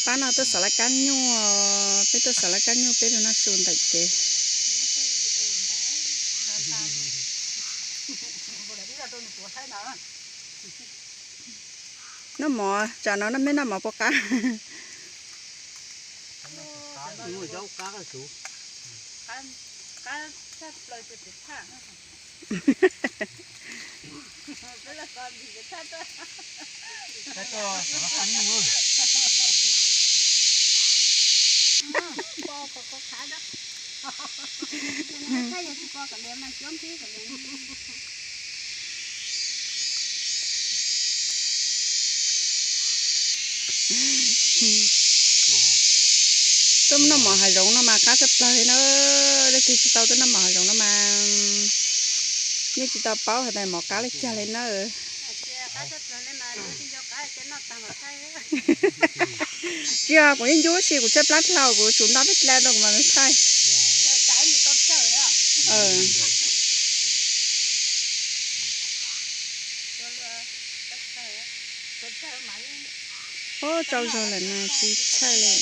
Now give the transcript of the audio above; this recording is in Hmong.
Pab no tuaj xov laj kab nyuj, peb tuaj xov laj kab nyuj peb rau noj su ntawm kev. Noj mov, tsam no noj, mej noj mov puas qab? Tuaj noj mov hav zoov no mas qab tshaj plaws li na. Leej twg tsis tau tuaj noj mov hav zoov no mas yeej tsis tau paub hais tias mov qab li cas li na. Tsis yog, kuv yeej ncub si kuv tshaib plab dlau kuv tsum noj peb dlav rau kuv mam li thaij. Ub, tsau zog lawm mas tsis thaij li.